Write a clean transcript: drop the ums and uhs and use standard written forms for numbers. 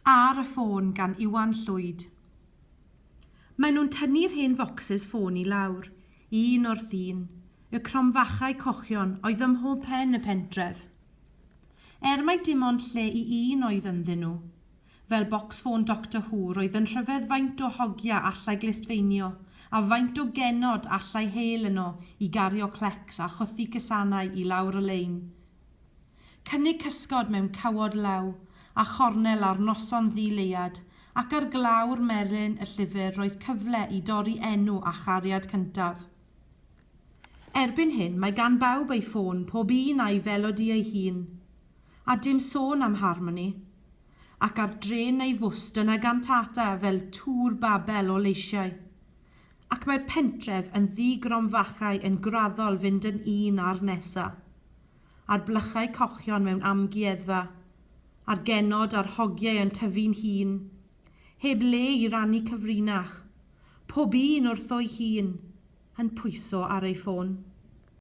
Ar y ffôn gan Iwan Llwyd. Maen nhw'n tynnu'r hen focsys ffôn i lawr, un wrth un, y cromfachau cochion oedd ym mhob pen y pentref. Er mai dim ond lle i un oedd ynddyn nhw. Fel bocs ffôn Doctor Who roedd yn rhyfedd faint o hogia allai glustfeinio a faint o genod allai hel yno i gario clecs a chwythu cusanau i lawr y lein. Cynnig cysgod mewn cawod law a chornel ar noson ddi-leuad ac ar glawr melyn y llyfr roedd cyfle i dorri enw a chariad cyntaf. Erbyn hyn mae gan bawb ei ffôn, pob un a'i felodi ei hun. A dim sôn am harmoni. Ac ar drên neu fws dyna gantata fel tŵr Babel o leisiau. Ac mae'r pentref yn ddi-gromfachau yn graddol fynd yn un â'r nesa. a'r blychau cochion mewn amgueddfa, a'r genod a'r hogiau yn tyfu'n hŷn, heb le i rannu cyfrinach, pob un wrtho'i hun, yn pwyso ar ei ffôn.